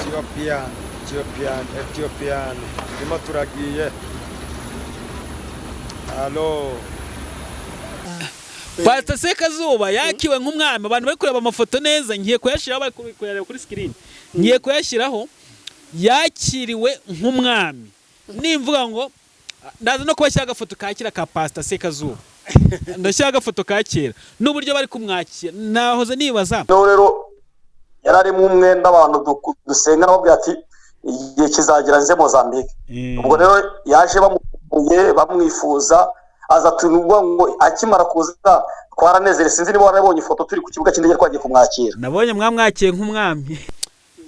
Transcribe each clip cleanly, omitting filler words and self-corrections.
Ethiopian, Ethiopian, Ethiopian, turimo turagiye. Alo. Pastor Sekazuba yakiwe nk'umwami. Abantu bari kureba amafoto neza, ngiye kuyashyiraho, bari kuyareba kuri screen, ngiye kuyashyiraho. Yakiriwe nk'umwami. Nimvuga ngo ndaza no kubashyira agafoto ka kera ka Pastor Sekazuba, ndashyira agafoto ka kera n'uburyo bari kumwakira. Nahoze nibaza. Noneho rero yari arimo umwenda abantu dusenga, nababwira ati igihe kizagera nze Mozambique. Ubwo rero yaje bamukuye, bamwifuza, aza tuvuga ngo akimara kuza twaranezerewe. Sinzi niba warabonye ifoto turi ku kibuga cy'indege twagiye kumwakira. Nabonye mwamwakiye nk'umwami.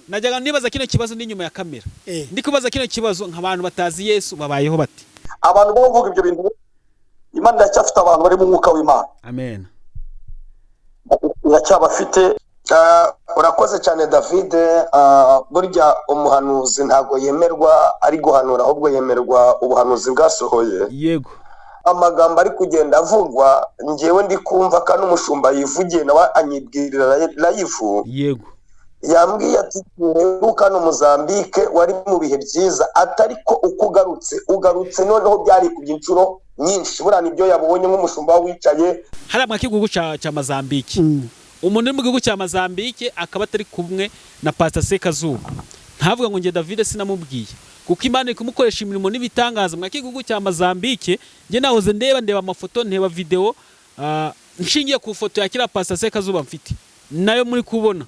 Najyaga nibaza kino kibazo ndi inyuma ya kamera. Ndi kubaza kino kibazo nk'abantu batazi Yesu babayeho bate? Abantu bavuga ibyo bintu, Imana iracyafite abantu bari mu mwuka w'Imana. Amen. Iracyabafite. Urakoze cyane, David. Burya umuhanuzi ntabwo yemerwa ari guhanura, ahubwo yemerwa ubuhanuzi bwasohoye. Amagambo ari kugenda avugwa, ngewe ndi kumva kandi umushumba yivugiye nawe anyibwirira live. Yambwiye ati uheruka hano Mozambique wari mu bihe byiza, atari ko uko ugarutse, ugarutse noneho byarikubye inshuro nyinshi. Buriya nibyo yabonye nk'umushumba wicaye. Hariya mwa gihugu cya Mozambique, umuntu uri mu gihugu cya Mozambique akaba atari kumwe na Pastor Sekazuba, ntavuga ngo njye David sinamubwiye, kuko Imana iri kumukoresha imirimo n'ibitangaza mwa gihugu cya Mozambique. Njye nahoze ndeba amafoto, ndeba video, nshingiye ku foto ya kiriya Pastor Sekazuba mfite nayo muri kubona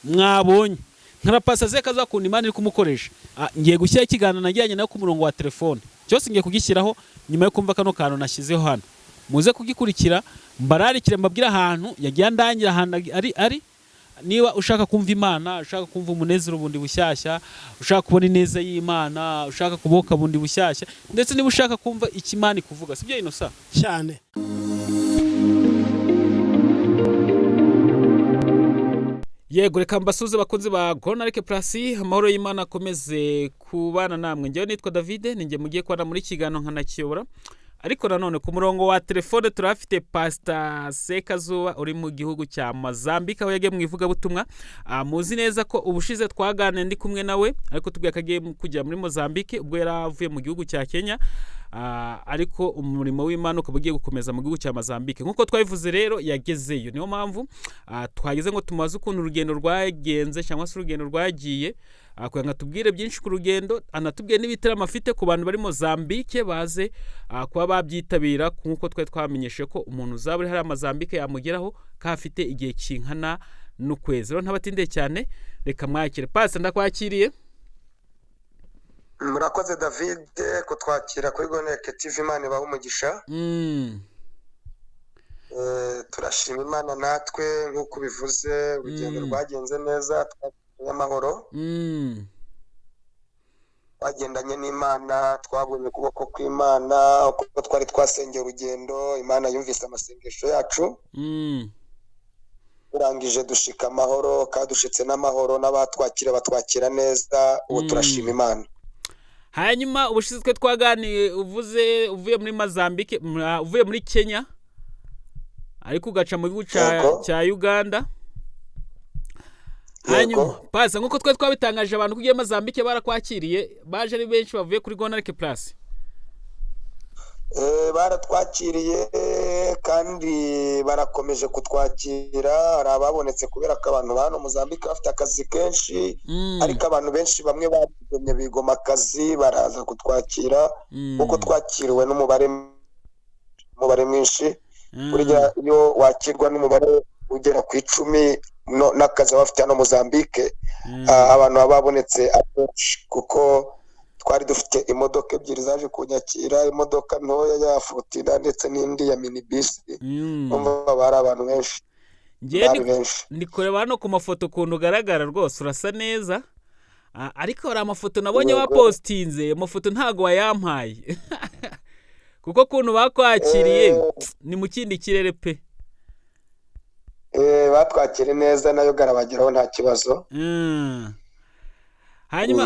mwabonye nkara Pastor Sekazuba akunda Imana iri kumukoresha. Ngiye gushyiraho ikiganiro nagiranye nawe ku murongo wa telefone cyose, ngiye kugishyiraho nyuma yo kumva kano kantu nashyizeho hano. Muze kugikurikira, mbararikire, mbabwire ahantu yagiye andangira, ahantu ari. Niba ushaka kumva Imana, ushaka kumva umunezero bundi bushyashya, ushaka kubona ineza y'Imana, ushaka kuboka bundi bushyashya, ndetse niba ushaka kumva icyo Imana ikuvuga, sibyo, Inosa? Cyane. Yego, reka mbasuze bakunzi ba Gonarike Plus, amahoro y'Imana akomeze kubana namwe. Njyewe nitwa David, ninjye mugiye kubana muri kiganiro nkanakiyobora. Ariko nanone ku murongo wa telefone turahafite Pastor Sekazuba uri mu gihugu cya Mozambique, aho yagiye mu ivugabutumwa. Muzi neza ko ubushize twaganiriye ndi kumwe nawe, ariko tubwiye ko agiye kujya muri Mozambique ubwo yari avuye mu gihugu cya Kenya. Ariko umurimo w'Imana ukaba ugiye gukomeza mu gihugu cya Mozambique nk'uko twabivuze. Rero yagezeyo, niyo mpamvu twageze ngo tumaze ukuntu urugendo rwagenze cyangwa se urugendo rwagiye, kugira ngo atubwire byinshi ku rugendo, anatubwire n'ibitaramo afite ku bantu bari Mozambique baze kuba babyitabira, nk'uko twari twamenyeshe ko umuntu uzaba uri hariya Mozambique yamugeraho ko afite igihe kinkana n'ukwezi. Rero ntabatindeye cyane, reka mwakire. Pastor, ndakwakiriye. Murakoze, David, kutwakira kuri Goneke TV. Imana ibahe umugisha. Turashima Imana natwe nk'uko ubivuze, urugendo rwagenze neza, twagendanye amahoro. Twagendanye n'Imana, twabonye ukuboko kw'Imana, uko twari twasengeye urugendo, Imana yumvise amasengesho yacu. Turangije dushika amahoro, kandi dushitse n'amahoro, n'abatwakira batwakira neza. Ubu turashima Imana. Hanyuma ubushize twe twaganiye uvuze uvuye muri Mozambique, uvuye muri Kenya, ariko ugaca mu gihugu cya Uganda. Hanyuma pasa nk'uko twari twabitangaje abantu ko ugiye Mozambique, barakwakiriye, baje ari benshi bavuye kuri Gonarike Plus. Baratwakiriye kandi barakomeje kutwakira. Hari ababonetse kubera ko abantu ba hano Mozambique bafite akazi kenshi, ariko abantu benshi bamwe barigomye, bigoma akazi, baraza kutwakira, kuko twakiriwe n'umubare mwinshi. Burya iyo wakirwa n'umubare ugera ku 10 n'akazi baba bafite hano Mozambique, abantu baba babonetse akenshi, kuko twari dufite imodoka ebyiri zaje kunyakira, imodoka ntoya ya Fortuna ndetse n'indi ya minibisi. Urumva bari abantu benshi. Njyewe bari benshi. Ndi kureba hano ku mafoto ukuntu ugaragara, rwose urasa neza. Ariko hari amafoto nabonye wapostinze, amafoto ntago wayampaye, kuko ukuntu bakwakiriye ni mu kindi kirere pe. Batwakiriye neza, nayo garabageraho nta kibazo.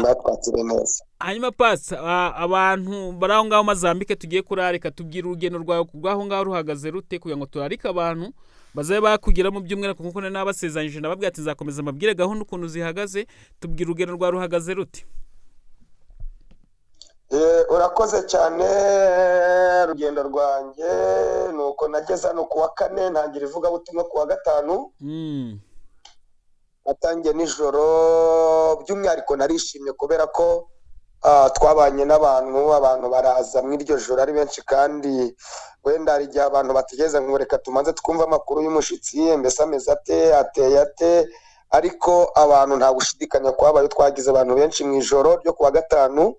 Batwakiriye neza. Hanyuma pasi, abantu bari aho ngaho Mozambique tugiye kurarika, tubwira urugendo rwawe rw'aho ngaho ruhagaze rute, kugira ngo turarike abantu Bazabe bakugeramo by'umwihariko nkuko nari nabasezeranyije, nababwira ati nzakomeza mbabwire gahunda ukuntu zihagaze. Tubwira urugendo rwawe ruhagaze rute? Urakoze cyane. Urugendo rwanjye ni uko nageze hano ku wa kane, ntangira ivugabutumwa ku wa gatanu. Natangiye nijoro. By'umwihariko narishimye kubera ko twabanye n'abantu, abantu baraza muri iryo joro ari benshi, kandi wenda hari igihe abantu bategereza ngo reka tumanze twumve amakuru y'umushyitsi, mbese ameze ate, ateye ate? Ariko abantu, nta gushidikanya kwabaye, twagize abantu benshi mu ijoro ryo ku wa gatanu.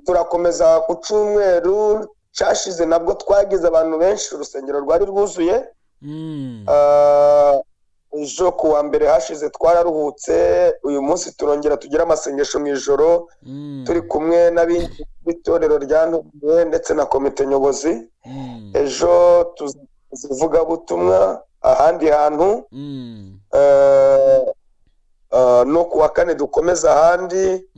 Turakomeza ku cyumweru cyashize, nabwo twagize abantu benshi, urusengero rwari rwuzuye. Ejo ku wa mbere hashize twararuhutse. Uyu munsi turongera tugire amasengesho mu ijoro, turi kumwe n'ab'itorero rya Ntuye ndetse na komite nyobozi. Ejo tuzivugabutumwa ahandi hantu. No ku wa kane dukomeze ahandi,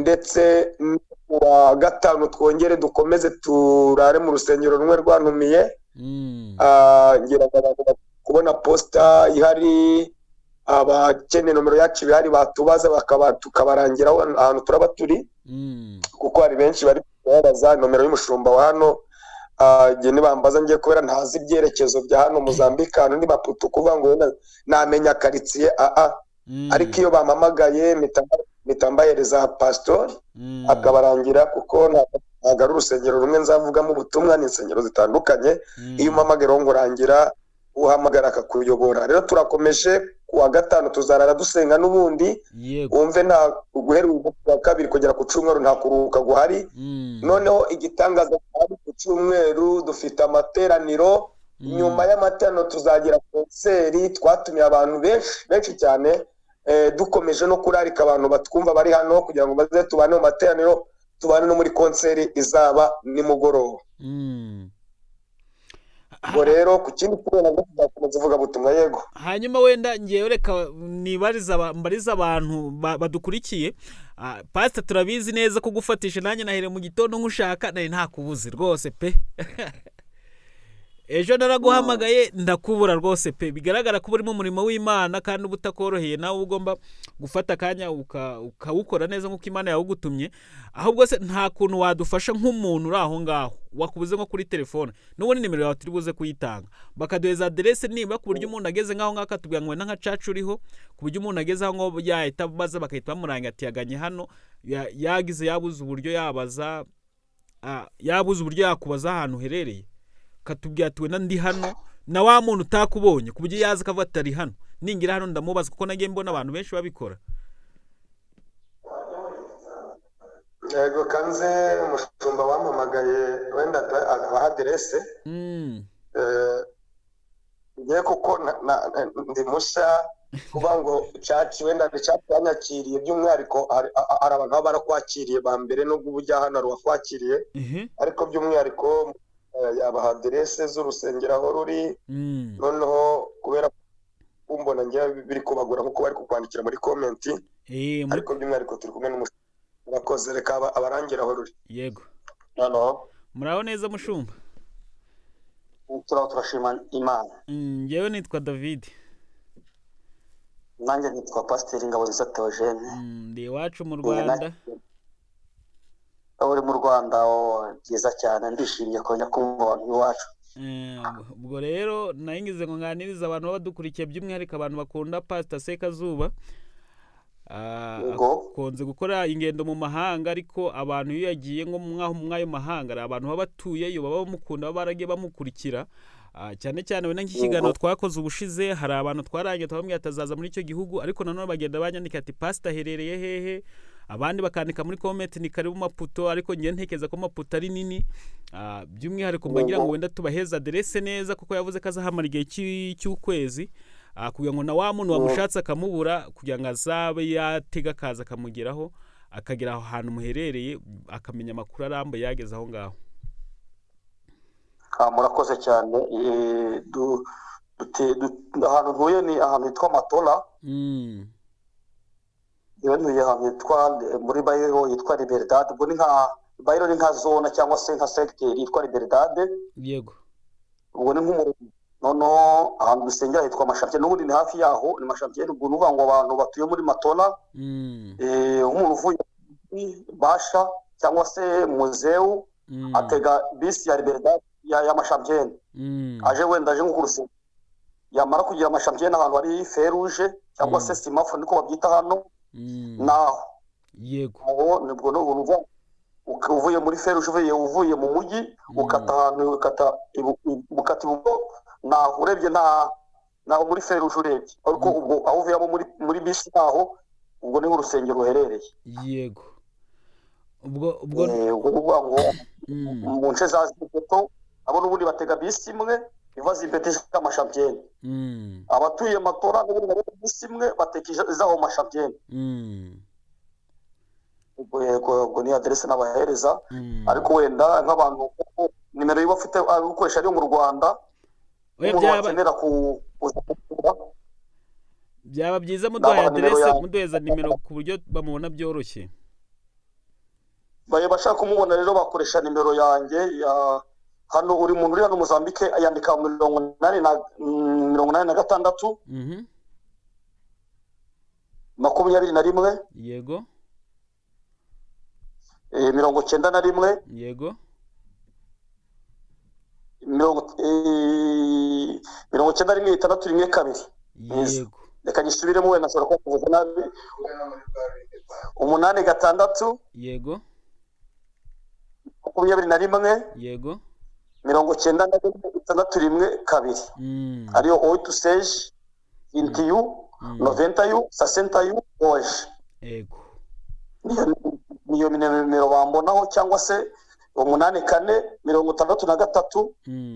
ndetse no ku wa gatanu twongere dukomeze turare mu rusengero rumwe rwantumiye. Ngira ngo abantu bari kubona posita ihari, abakeneye nomero yacu ibihari batubaza, bakaba tukabarangira ahantu turaba turi, kuko hari benshi bari kubabaza nomero y'umushumba wa hano. Igihe nibambaza ngiye, kubera ntazi ibyerekezo bya hano Mozambique, ahantu ni Maputo, kuvuga ngo wenda namenya karitsiye aa. Ariko iyo bampamagaye mpita mbahereza pasitori, akabarangira, kuko ntabwo ari urusengero rumwe nzavugamo ubutumwa, ni insengero zitandukanye. Iyo umpamagaye rero nkurangira, uhamagara akakuyobora. Rero turakomeje, ku wa gatanu tuzarara dusenga n'ubundi. Wumve, nta guhera uyu munsi wa kabiri kugera ku cyumweru nta kuruhuka guhari. Noneho igitangaza gihari, ku cyumweru dufite amateraniro. Nyuma y'amateraniro tuzagira konseri. Twatumiye abantu benshi benshi cyane. Dukomeje no kurarika abantu batwumva bari hano kugira ngo baze tubane mu materaniro, tubane no muri konseri izaba nimugoroba. Ubwo rero ku kindi cyumweru nabwo tuzakomeza ivugabutumwa, yego. Hanyuma wenda ngewe reka nibarize mbarize abantu badukurikiye. Pasita, turabizi neza ko gufatisha, nanjye nahereye mu gitondo nkushaka, nari ntakubuze rwose pe. Ejo naraguhamagaye ndakubura rwose pe. Bigaragara ko uri mu murimo w'Imana kandi uba utakoroheye, nawe uba ugomba gufata akanya ukawukora neza nk'uko Imana yawugutumye. Ahubwo se nta kuntu wadufasha nk'umuntu uri aho ngaho wakubuze nko kuri telefone, n'ubundi nimero yawe turi buze kuyitanga, bakaduheza aderese nibura, ku buryo umuntu ageze nk'aho ngaho akatubwira ngo wenda nka church uriho, ku buryo umuntu ageze aho ngaho yahita baza bagahita bamurangira ati yaganye hano, yagize yabuze uburyo yabaza, yabuze uburyo yakubaza ahantu uherereye, katubwira ati wenda ndi hano, na wa muntu utakubonye, ku buryo yaza akavuga ati ari hano, ningira hano ndamubaza, kuko nagiye mbona abantu benshi babikora. Yego, kanze umushumba wampamagaye wenda abaha aderese. Ngiye kuko ndi mushya, kuvuga ngo church, wenda ni church yanyakiriye by'umwihariko, hari abantu baba barakwakiriye ba mbere, nubwo uba ujya hano hari uwakwakiriye, ariko by'umwihariko yabaha aderese z'urusengero aho ruri. Noneho kubera kumbona ngewe biri kubagora nkuko bari kukwandikira muri comment, ariko by'umwihariko turi kumwe n'umushumba. Murakoze, reka abarangira aho ruri. Yego. Hano. Muraho neza, mushumba? Turaho, turashima Imana. Ngewe nitwa David. Nanjye nitwa Pasiteri Ngabonziza Theogene. Ndi iwacu mu Rwanda. Aho uri mu Rwanda? Oh, byiza cyane, ndishimye kongera kumva abantu iwacu. Ubwo rero nayingize ngo nganirize abantu baba badukurikiye, by'umwihariko abantu bakunda Pasita Sekazuba. Akunze gukora ingendo mu mahanga, ariko abantu iyo yagiye nko mw'ayo mahanga, hari abantu baba batuyeyo baba bamukunda, baba baragiye bamukurikira. Cyane cyane wenda nk'ikiganiro twakoze ubushize, hari abantu twarangiye tubabwira ati azaza muri icyo gihugu, ariko nanone bagenda banyandika ati pasita aherereye hehe? Abandi bakandika muri comment ni karibu Maputo, ariko ngiye ntekereza ko Maputo ari nini. By'umwihariko mbagira ngo wenda tubaheze aderese neza, kuko yavuze ko azahamara igihe cy'ukwezi, kugira ngo na wa muntu wamushatse akamubura, kugira ngo azabe yatega akaza akamugeraho, akagera aho hantu muherereye, akamenya amakuru arambuye yageze aho ngaho. Murakoze cyane. Ahantu ntuye ni ahantu hitwa Matola. Iyo ntuye ahantu hitwa muri Bayiro, yitwa Liberidade. Ubwo ni nka Bayiro, ni nka zona cyangwa se nka segiteri yitwa Liberidade. Ubwo ni nk'umurenge. Noneho ahantu dusengera hitwa Mashampiye, n'ubundi ni hafi yaho, ni Mashampiye. Ubwo ni ukuvuga ngo abantu batuye muri Matola, nk'umuntu uvuye muri Basha cyangwa se Muzewu, atega bisi ya Liberdade ya Mashampiye, aje wenda aje nko ku rusengero, yamara kugira Mashampiye ahantu hari feruje cyangwa se semáforo, niko babyita hano, naho aho nibwo ni uruva uvuye muri feruje, uvuye mu mujyi, ukata ahantu, ukata ibumoso, naho urebye nta naho muri feruje urebye, ariko ubwo aho uvuyemo muri bisi, naho ubwo niho urusengero ruherereye. Yego, ubwo Ubwo ni ukuvuga ngo mu nce za Zimpeto abo n'ubundi batega bisi imwe iva Zimpeto ija Mashampiye. Abatuye Matora n'ubundi nabo bisi imwe bateka iza aho Mashampiye. Ubwo yego, ubwo ni aderese nabahereza. Ariko wenda nk'abantu kuko nimero yo bafite ari gukoresha ari iyo mu Rwanda, Oya, umuntu byaba wakenera kuza kugura, byaba byiza muduhaye nabaha nimero aderese, yanjye. Muduheza nimero ku buryo bamubona byoroshye. Baye bashaka kumubona rero bakoresha nimero yanjye ya hano. Uri muntu uri hano Mozambique yandika mirongo inani na 86, 21, 91, 91 6 1 2. Reka nyisubiremo, wenda nshobora kuba kuvuga nabi. 8 6, 21, 91 6 1 2. Ariyo 8 6 21, 91 61 oje. Niyo nimero bambonaho, cyangwa se 8 4 63,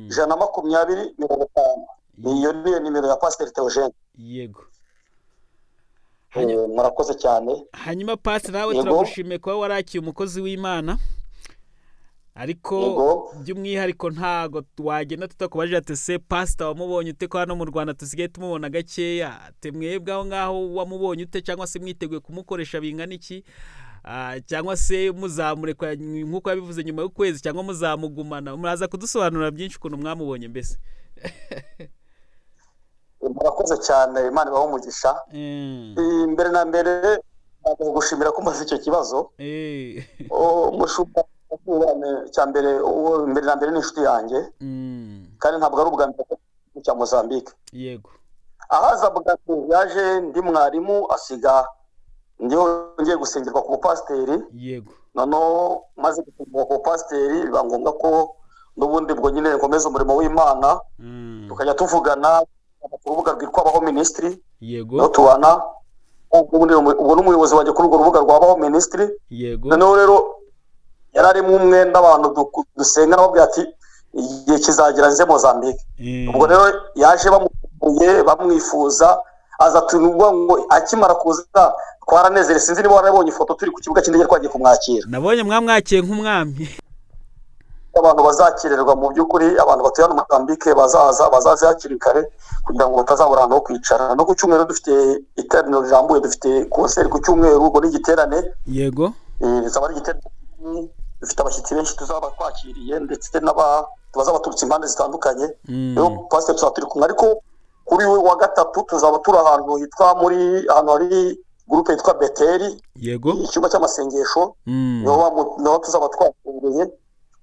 120 50. Niyo nimero ya Pasiteri Theogene. Yego. Murakoze cyane. Hanyuma pasi nawe, Yego. turagushimiye kuba warakiye umukozi w'Imana, ariko by'umwihariko ntago wagenda tutakubajije ati: "Se pasita wamubonye ute, ko hano mu Rwanda dusigaye tumubona gakeya?" Ate mwebwe aho ngaho wamubonye ute, cyangwa se mwiteguye kumukoresha bingana iki? Cyangwa se muzamureka nk'uko yabivuze nyuma y'ukwezi, cyangwa muzamugumana? Muraza kudusobanurira byinshi ukuntu mwamubonye mbese. Murakoze cyane, Imana ibahe umugisha. Mbere na mbere ntabwo gushimira ko umaze icyo kibazo. Umushumba cya mbere, uwo mbere na mbere ni inshuti yanjye, kandi ntabwo ari ubwa mbere mu cya Mozambique. Ahaza bwa mbere yaje ndi mwarimu, asiga ndiho ngiye gusengerwa ku bupasiteri. Noneho maze gusengerwa ku bupasiteri, biba ngombwa ko n'ubundi bwo nyine nkomeza umurimo w'Imana, tukajya tuvugana ku rubuga rwitwa Baho Ministry. Niho tubana ubundi, ubwo n'umuyobozi wanjye kuri urwo rubuga rwa Baho Ministry. Noneho rero yari arimo umwenda abantu dusenga, nababwira ati: "Igihe kizagera nze Mozambique." Ubwo rero yaje bamukumbuye, bamwifuza, aza tuvuga ngo akimara kuza twaranezerewe. Sinzi niba warabonye ifoto turi ku kibuga cy'indege twagiye kumwakira. Nabonye mwamwakiye nk'umwami. Abantu bazakirerwa mu by'ukuri, abantu batuye hano Mozambique bazaza, bazaze hakiri kare kugira ngo batazabura ahantu ho kwicara. No ku cyumweru dufite iteraniro rirambuye, dufite concert ku cyumweru, ubwo ni igiterane. Rizaba ari igiterane, dufite abashyitsi benshi tuzaba twakiriye, ndetse n'aba bazaba baturutse impande zitandukanye. Rero pasiteri tuzaba turi kumwe, ariko kuri we wa gatatu tuzaba turi ahantu hitwa muri ahantu hari groupe yitwa Beteri, icyumba cy'amasengesho, niho tuzaba twasengeye.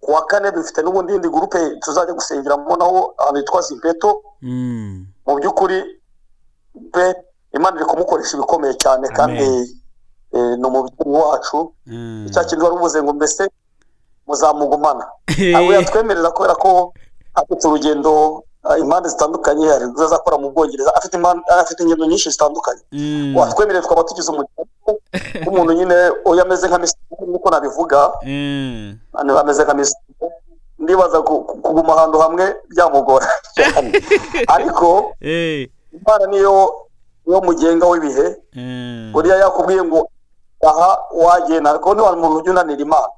Ku wa kane dufite n'ubundi indi groupe tuzajya gusengeramo, naho ahantu hitwa Zimpeto. Mu by'ukuri pe, Imana iri kumukoresha ibikomeye cyane, kandi ni umubyeyi wacu. Cya kintu wari uvuze ngo mbese muzamugumana, ntabwo yatwemerera kubera ko afite urugendo impande zitandukanye, hari ibyo azakora mu Bwongereza, afite ingendo nyinshi zitandukanye. Watwemerera twaba tugize umuryango w'umuntu nyine uyu ameze nka misi, nk'uko nabivuga, ameze nka misi. Ndibaza kuguma ahantu hamwe byamugora cyane, ariko Imana niyo mugenga w'ibihe. Buriya yakubwiye ngo aha wagenda, ariko niba umuntu ujya unanira Imana,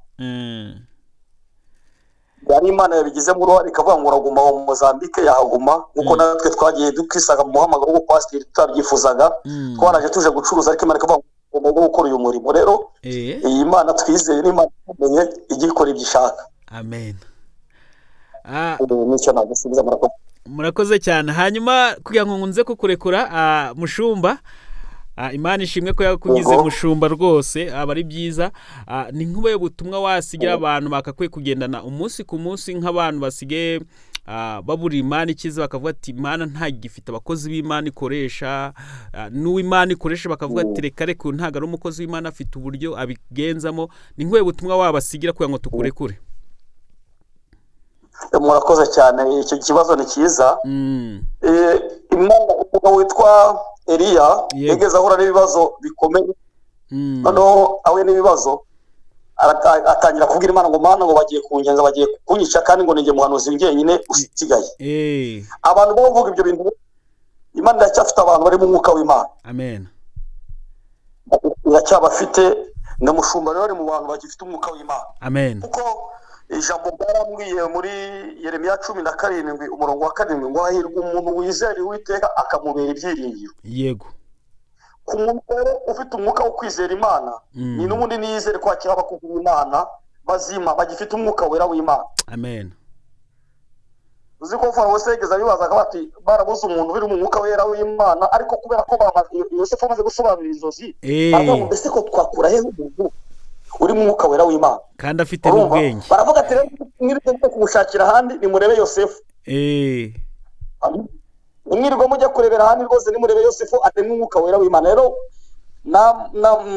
yari Imana yabigizemo uruhare ikavuga ngo uraguma aho mu Mozambique, yahaguma, nk'uko natwe twagiye twisanga mu muhamagaro w'ubupasiteri tutabyifuzaga. Twaraje tuje gucuruza, ariko Imana ikavuga ngo ugomba gukora uyu murimo. Rero iyi Mana twizeye ni Imana ikomeye, ijya ikora ibyo ishaka. Amen. Nicyo nagusubiza, murakoze. Murakoze cyane. Hanyuma kugira ngo nkunze kukurekura, mushumba, Imana ishimwe ko yakugize mushumba rwose, aba ari byiza. Ni nk'ubuhe butumwa wasigira abantu bakakwiye kugendana umunsi ku munsi, nk'abantu basigaye babura Imana ikiza, bakavuga ati Imana ntagifite abakozi b'Imana ikoresha, n'uw'Imana ikoresha bakavuga ati reka reka uyu ntabwo ari umukozi w'Imana, afite uburyo abigenzamo. Ni nk'ubuhe butumwa wabasigira kugira ngo tukurekure? Murakoze cyane, icyo kibazo ni cyiza. Umugabo witwa Eliya yigeze ahura n'ibibazo bikomeye, noneho ahuye n'ibibazo atangira kubwira Imana ngo Mana, ngo bagiye kungenza, bagiye kunyica, kandi ngo ninjye muhanuzi njyenyine usigaye. Abantu bavuga ibyo bintu, Imana iracyafite abantu bari mu mwuka w'Imana. Amen. Iracyabafite. Ni umushumba rero ari mu bantu bagifite umwuka w'Imana. Amen. Kuko ijambo ryarambwiye muri Yeremiya 17 umurongo wa 7 ngo hahirwa umuntu wizera Uwiteka akamubera ibyiringiro. Yego. Ku muntu rero ufite umwuka wo kwizera Imana, ni n'ubundi niyizere ko hakiri abakozi b'Imana bazima bagifite umwuka wera w'Imana. Amen. Uzi ko Farawo se yigeze abibazaga bati barabuze umuntu uri mu mwuka wera w'Imana, ariko kubera ko Yosefu amaze gusobanura inzozi, baravuga ngo mbese ko twakura hehe umuntu uri mu mwuka wera w'Imana kandi afite n'ubwenge? Baravuga ati rero mwirirwe kumushakira ahandi, nimurebe Yosefu. Nimwirirwe mujya kurebera ahandi rwose, nimurebe Yosefu arimo umwuka wera w'Imana. Rero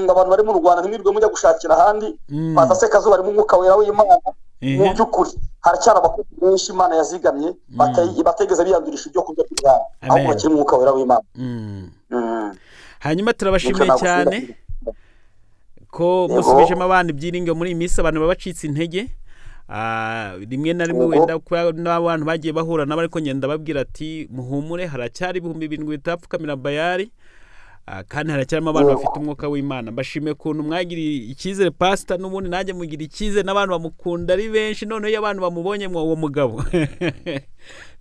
abantu bari mu Rwanda ntimwirirwe mujya gushakira ahandi, baza Sekazuba arimo umwuka wera w'Imana. Mu by'ukuri haracyari abakozi benshi Imana yazigamye batigeze biyandurisha ibyo kurya by'ubwami, ahubwo bakiri mu mwuka wera w'Imana. Hanyuma turabashimiye cyane ko musubijemo abana ibyiringiro muri iyi minsi. Abantu baba bacitse intege rimwe na rimwe, wenda n'abantu bagiye bahura nabo, ariko ngenda babwira ati muhumure, haracyari 7000 bitapfukamira Bayali, kandi haracyarimo abantu bafite umwuka w'Imana. Mbashimiye ukuntu mwagiriye icyizere pasita, n'ubundi nanjye mugira icyizere, n'abantu bamukunda ari benshi. Noneho iyo abantu bamubonye uwo mugabo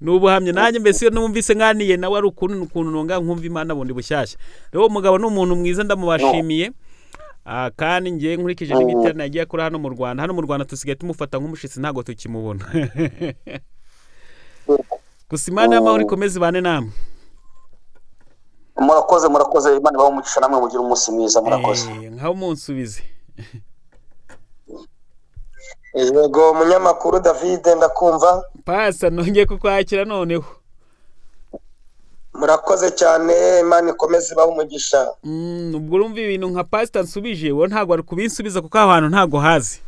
ni ubuhamya. Nanjye mbese iyo numvise nganiye nawe ari ukuntu nonga nkumva Imana bundi bushyashya. Rero uwo mugabo ni umuntu mwiza, ndamubashimiye. Kandi ngiye nkurikije n'ibiterane yagiye akora hano mu Rwanda. Hano mu Rwanda tusigaye tumufata nk'umushitsi, ntabwo tukimubona. Gusa Imana y'amahoro ikomeze ibane namwe. Murakoze, murakoze. Imana ibahe umugisha, namwe mugire umunsi mwiza. Murakoze. Nkaho munsubize. Yego munyamakuru David, ndakumva. Pasa, nongeye kukwakira noneho. Murakoze cyane, Imana ikomeze ibahe umugisha. Ubwo urumva ibintu nka pasita nsubije, wowe ntabwo wari kubinsubiza kuko aho hantu ntabwo hazi.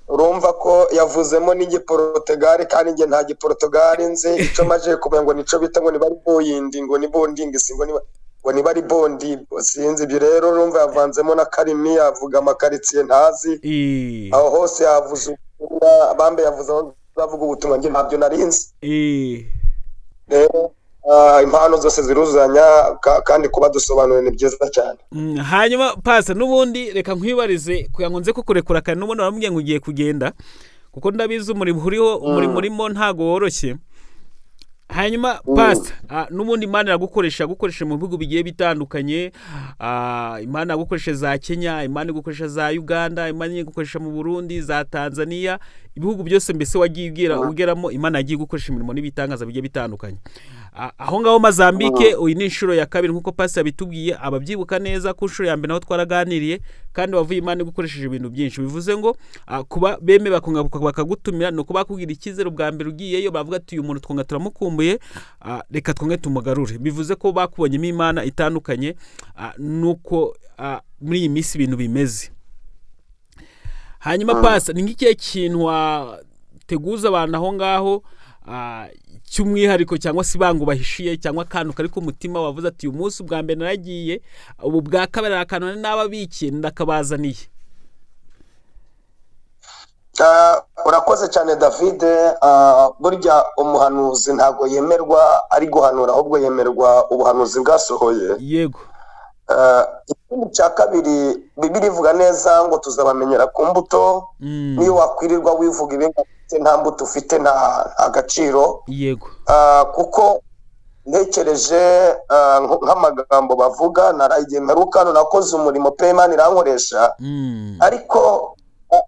Urumva ko yavuzemo n'igiporotogali, kandi njye nta giporotogali nzi. Icyo maje kumenya ngo nico bita ngo niba ari boyindi, ngo ni bondingi, si ngo niba ari bondi, sinzi ibyo. Rero urumva yavanzemo na karimi, yavuga amakaritsiye ntazi, aho hose yavuze bambe, yavuze aho bavuga ubutumwa, njye ntabyo narinzi. Rero impano zose ziruzanya, kandi kuba dusobanuriye ni byiza cyane. Hanyuma pasa, n'ubundi reka nkwibarize kugira ngo nze kukurekura, kandi n'ubundi waramubwiye ngo ugiye kugenda, kuko ndabizi umurimo uriho, umurimo urimo ntago woroshye. Hanyuma pasa, n'ubundi Imana iragukoresha, yagukoresha mu bihugu bigiye bitandukanye. Imana yagukoresha za Kenya, Imana igukoresha za Uganda, Imana igukoresha mu Burundi, za Tanzania, ibihugu byose mbese wagiye ugeramo, Imana yagiye igukoresha imirimo n'ibitangaza bigiye bitandukanye. Aho ngaho Mozambique, uyu ni inshuro ya kabiri nk'uko pasi yabitubwiye, ababyibuka neza ku nshuro ya mbere naho twaraganiriye, kandi wavuye Imana igukoresheje ibintu byinshi. Bivuze ngo kuba beme bakagutumira ni uko bakubwira icyizere ubwa mbere ugiyeyo, bavuga ati uyu muntu twonga turamukumbuye, reka twonge tumugarure. Bivuze ko bakubonyemo Imana itandukanye nuko muri iyi minsi ibintu bimeze. Hanyuma pasi, ni nk'ikihe kintu wateguza abantu aho ngaho cy'umwihariko, cyangwa se ibango bahishiye, cyangwa akantu kari ku mutima wavuze ati uyu munsi ubwa mbere naragiye, ubu bwa kabiri akantu n'ababikiye ndakabazaniye? Urakoze cyane David. Burya umuhanuzi ntabwo yemerwa ari guhanura, ahubwo yemerwa ubuhanuzi bwasohoye. Yego. Ikindi cya kabiri, Bibiliya ivuga neza ngo tuzabamenyera ku mbuto. Niyo wakwirirwa wivuga ibintu nta mbuto ufite, nta agaciro. Yego. Kuko ntekereje nk'amagambo bavuga, naragiye mperuka nakoze umurimo pe, Imana irankoresha, ariko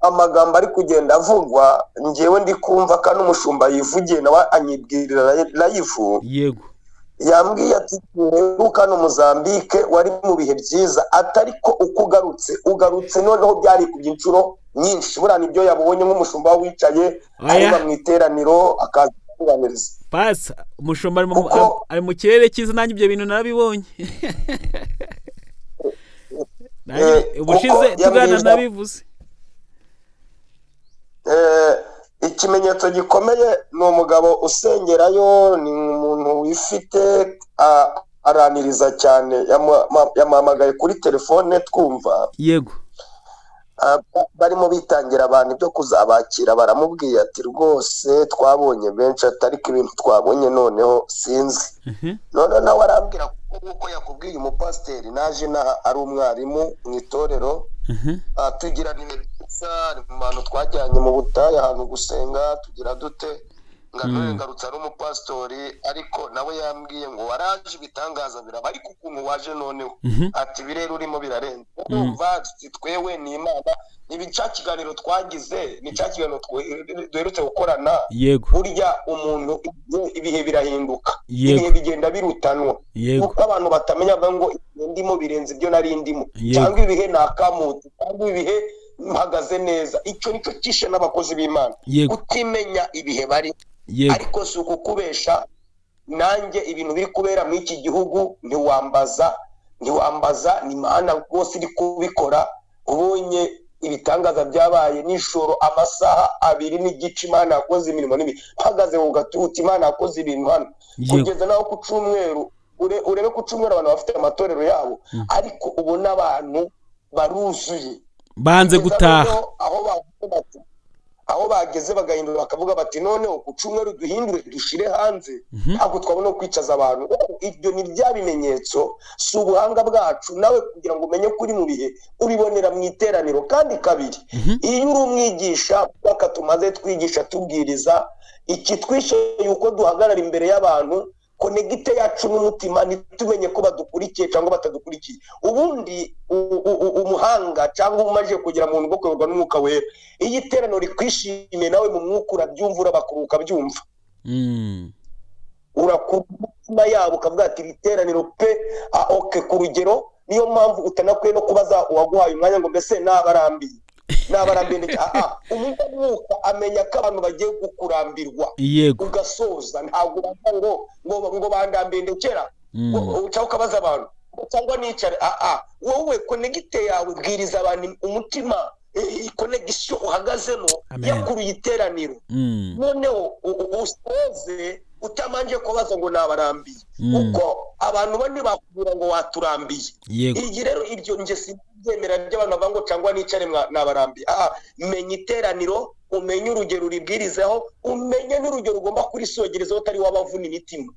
Amagambo ari kugenda avugwa, ngewe ndi kumva kandi umushumba yivugiye nawe anyibwirira live. Yambwiye ati: "Uheruka hano Mozambique wari mu bihe byiza," atari ko uko ugarutse noneho byari ku inshuro nyinshi. Buriya nibyo yabonye nk'umushumba wicaye Oya. areba mu iteraniro akaza kuganiriza. Pasi umushumba ari mu kirere cyiza, nanjye ibyo bintu narabibonye. Nanjye ubushize kuko tuganira nabivuze. Ikimenyetso gikomeye ni umugabo usengerayo, ni umuntu wifite, araniriza cyane. Yamuhamagaye kuri telefone twumva. Barimo bitangira abantu ibyo kuzabakira, baramubwiye ati: "Rwose twabonye benshi," atari ko ibintu twabonye noneho sinzi. None nawe arambwira kuko nk'uko yakubwiye umupasiteri naje inaha ari umwarimu mu itorero. Tugirana ibihe byiza, ari mu bantu twajyanye mu butayu ahantu gusenga, tugira dute nga none ngarutse ari umupasitori. Ariko nawe yambwiye ngo waraje ibitangaza biraba, ariko ukuntu waje noneho, ati ibirere urimo birarenze. Urumva ati twewe ni Imana, ni cya kiganiro twagize, ni cya kiganiro duherutse gukorana. Burya umuntu ibihe birahinduka, ibihe bigenda birutanwa, kuko abantu batamenya, bavuga ngo ibihe ndimo birenze ibyo nari ndimo, cyangwa ibihe nakamutse, cyangwa ibihe mpagaze neza. Icyo nicyo kishe n'abakozi b'Imana, kutimenya ibihe bari. Ariko si ukukubesha, nanjye ibintu biri kubera muri iki gihugu ntiwambaza, ntiwambaza, ni Imana rwose iri kubikora. Ubonye ibitangaza byabaye nijoro amasaha 2:30, Imana yakoze imirimo n'ibi. Mpagaze ku gatuti, Imana yakoze ibintu hano kugeza naho ku cyumweru, urebe ku cyumweru abantu bafite amatorero yabo, ariko ubona abantu baruzuye. Banze Kugeza gutaha. noneho aho bavuga bati, aho bageze bagahindura bakavuga bati: "Noneho ku cyumweru duhindure dushire hanze, ntabwo twabona kwicaza abantu." Ibyo ni bya bimenyetso, si ubuhanga bwacu. Nawe kugira ngo umenye ko uri mu bihe ubibonera mu iteraniro. Kandi kabiri, iyo uri umwigisha, mwaka tumaze twigisha tubwiriza, ikitwishe yuko duhagarara imbere y'abantu, connect yacu n'umutima ntitumenye ko badukurikiye cyangwa batadukurikiye. Ubundi umuhanga cyangwa umaze kugera mu bwo kuyoborwa n'Umwuka Wera, iyo iteraniro rikwishimiye nawe mu mwuka urabyumva, urabakuruka ukabyumva. Urakura umutima yabo ukavuga ati: "Iri teraniro pe, okay." Ku rugero, niyo mpamvu utanakwiye no kubaza uwaguhaye umwanya ngo: "Mbese nabarambiye, nabarambiye?" Ndetse umunyamwuka amenya ko abantu bagiye kukurambirwa, ugasoza. Ntabwo ubanza ngo bandambiye ndekera, cyangwa ukabaza abantu cyangwa nicare. Wowe connect yawe, bwiriza abantu umutima, connection uhagazemo yakuruye iteraniro. Noneho usoze utamanje kubaza ngo nabarambiye, kuko abantu bo ntibakubwira ngo waturambiye. Iyi rero ibyo nge simbyemera by'abantu bavuga ngo cyangwa nicare, nabarambiye. Menya iteraniro, umenye urugero uribwirizeho, umenye n'urugero ugomba kurisogerezaho utari wabavuna imitima.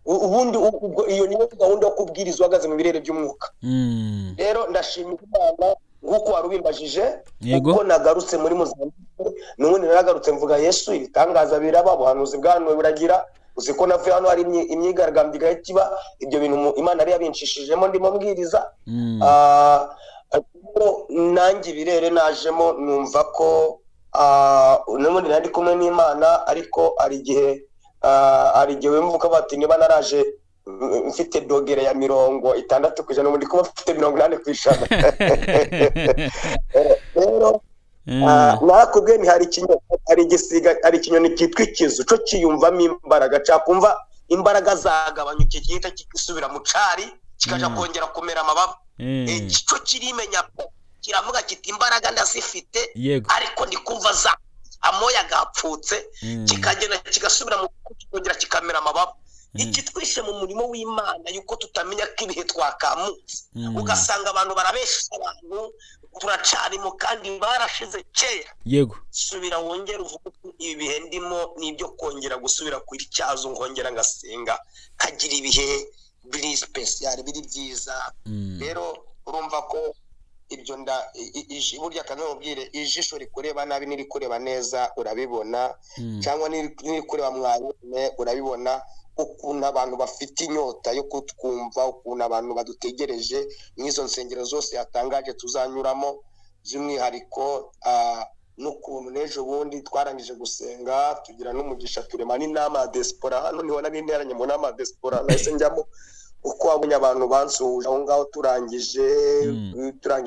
Ubundi ubwo iyo niyo gahunda yo kubwiriza uhagaze mu birere by'umwuka. Rero ndashimira Imana nk'uko wari ubimbajije, kuko nagarutse muri Mozambique. N'ubundi naragarutse mvuga Yesu, ibitangaza biraba, ubuhanuzi bwahanuwe buragira. Uzi ko navuye hano hari imyigaragambyo igahita iba. Ibyo bintu Imana yari yabinshishijemo ndimo mbwiriza. Ariko nanjye ibirere najemo numva ko n'ubundi nari kumwe n'Imana, ariko hari igihe wumva ukavuga ati: "Niba naraje mfite degré ya 60%, ubu ndi kuba mfite 80%." Rero nakubwiye nti hari ikinyoni, hari igisiga, hari ikinyoni cyitwa ikizu, cyo kiyumvamo imbaraga, cyakumva imbaraga zagabanyuke gihita kisubira mu cari, kikaja kongera kumera amababa. Cyo kirimenya ko kiravuga kiti: "Imbaraga ndazifite, ariko ndi kumva za amoya gapfutse." Kikagenda kigasubira mu, kikongera kikamera amababa. Ikitwishe mu murimo w'Imana yuko tutamenya ko ibihe twakamutse, ugasanga abantu barabesha abantu turacarimo kandi barashize kera. Subira wongere uvuge uti: "Ibi bihe ndimo ni ibyo kongera gusubira kuri cyazo, nkongera ngasenga, nkagira ibihe biri special, biri byiza." Rero urumva ko ibyo nda burya kanamubwire, ijisho rikureba nabi n'irikureba neza urabibona, cyangwa n'irikureba mwayone urabibona. Ukuntu abantu bafite inyota yo kutwumva, ukuntu abantu badutegereje n'izo nsengero zose yatangaje tuzanyuramo, by'umwihariko n'ukuntu n'ejo bundi twarangije gusenga, tugira n'umugisha, turema n'inama ya diaspora. Hano niho nari nteranye mu nama ya diaspora, nahise njyamo. Uko wabonye abantu bansuhuje aho ngaho turangije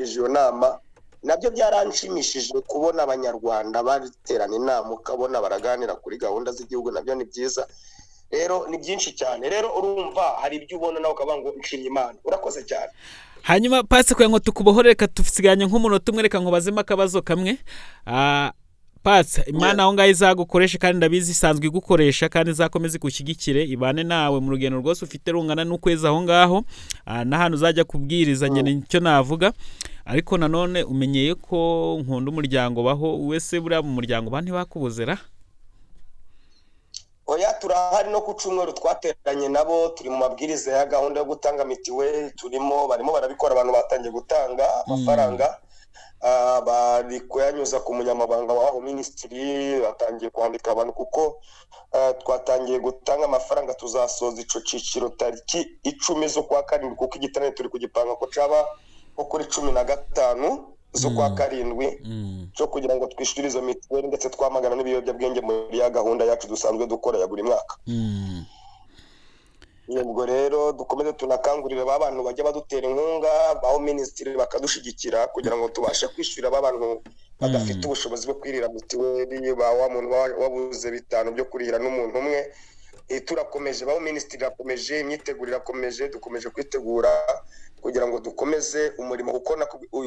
iyo nama, nabyo byaranshimishije kubona Abanyarwanda baterana inama, ukabona baraganira kuri gahunda z'igihugu, nabyo ni byiza. Rero ni byinshi cyane. Rero urumva hari ibyo ubona nawe ukavuga ngo nshimye Imana. Urakoze cyane. Hanyuma pasi, kugira ngo tukubohore, reka tusiganye nk'umunota umwe, reka nkubazemo akabazo kamwe. Pasi, Imana aho ngaho izagukoresha, kandi ndabizi isanzwe igukoresha, kandi izakomeze igushyigikire, ibane nawe mu rugendo rwose ufite rungana n'ukwezi aho ngaho, n'ahantu uzajya kubwiriza. Njye nicyo navuga. Ariko nanone umenyeye ko nkunda umuryango baho wese, buriya mu muryango ba ntibakubuzera? Oya, turahari. No ku cyumweru twateranye nabo, turi mu mabwiriza ya gahunda yo gutanga mitiweli, turimo, barimo barabikora. Abantu batangiye gutanga amafaranga, bari kuyanyuza ku munyamabanga w'aho minisitiri, batangiye kwandika abantu kuko twatangiye gutanga amafaranga. Tuzasoza ico ciciro tariki 10 z'ukwa karindwi, kuko igiterane turi kugipanga ko caba nko kuri 15 z'ukwa karindwi, cyo kugira ngo twishyure izo mituweli ndetse twamagana n'ibiyobyabwenge muri ya gahunda yacu dusanzwe dukora ya buri mwaka. Ubwo rero dukomeze tunakangurira ba bantu bajya badutera inkunga, baho minisitiri bakadushyigikira kugira ngo tubashe kwishyurira ba bantu badafite ubushobozi bwo kwirira mituweli, ba wa muntu wabuze 5 byo kurihira n'umuntu umwe. Turakomeje, baho minisitiri irakomeje, imyiteguro irakomeje, dukomeje kwitegura kugira ngo dukomeze umurimo, kuko